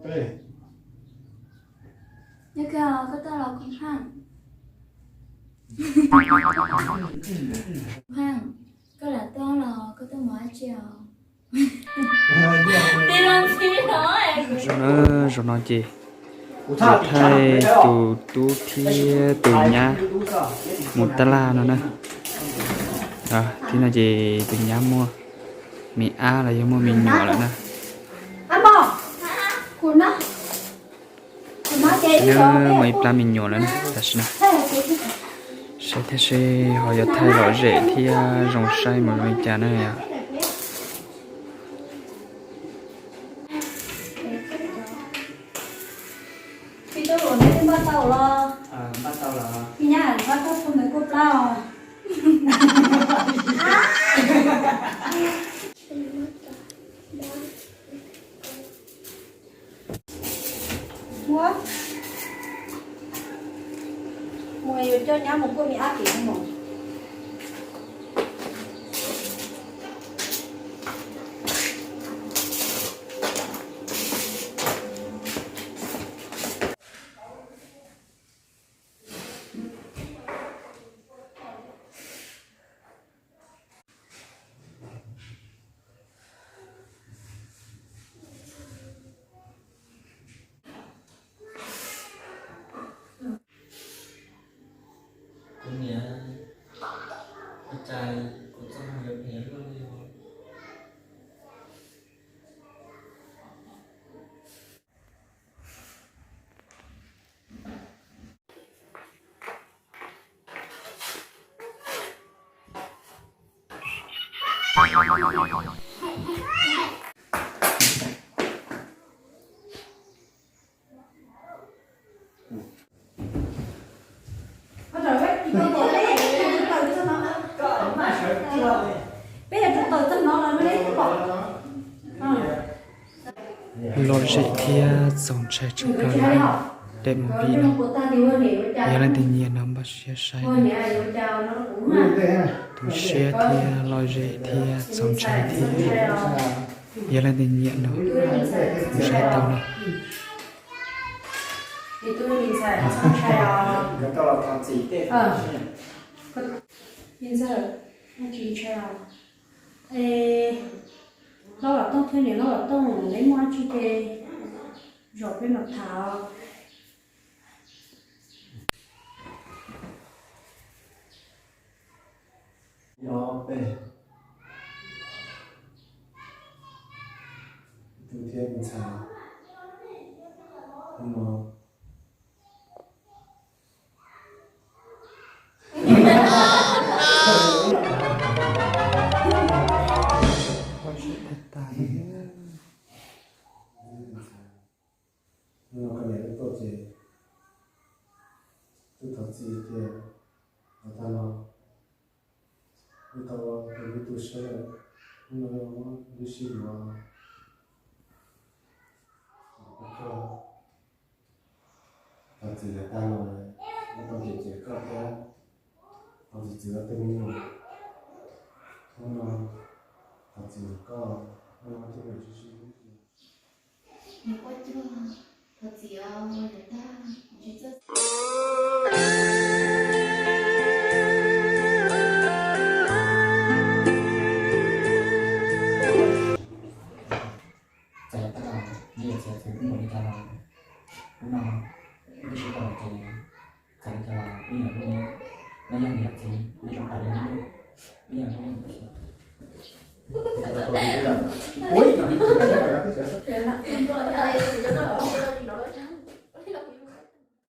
Nyob koj, koj tuaj los kuv pheej. Pheej, koj lam tuaj los koj tuaj mus dab tsi os? Zaum no, zaum no ces kuv thaij tus tub thiab tus nyab mus tab laj no na. Thiab no ces tus nyab muaj me ab los yog muaj me nyuam lawm na. Nws muaj ib plab me nyuam lawm na tam sim no. Saib thiab seb ho yuav thaij lom zem thiab zoo saib mus zoo li cas na yom. Muab, mus yuav coj nyab mus kuaj me ab tim mus. Kuv niam, ua cas kuv txoj hmoo yuav phem luaj li os. Lom zem thiab txaus ntshai tshaj plaws li. Daim movie no, yog leej twg nyiam no npaj siab saib na. Tu siab thiab lom zem thiab txaus ntshai thiab. Yog leej twg nyiam no, mus saib tau na. Hlob Vam Tooj thiab niam hlob Vam Tooj, neb muaj dab tsi ces zom peb los tham. Nyob peb tus thiab tus ntxhais no. Hnub no koj niam wb tuaj ces wb thov txim tias tag los wb tau ua tus hlub tu siab lawm, hnub no wb sib yuav ua koj. Thov txim lawm tag los wb tau cem cem koj thiab, thov txim txim koj tus me nyuam. Hnub no thov txim koj, hnub no wb tuaj mus sib sib hlub. Txawm tag los ntshe txawm txawm kuj mus li cas los, hnub no wb twb sib tau ces txawm li cas los wb yog lub neej, neb yog niam txiv, neb zoo tas li neb, wb yog lub neej.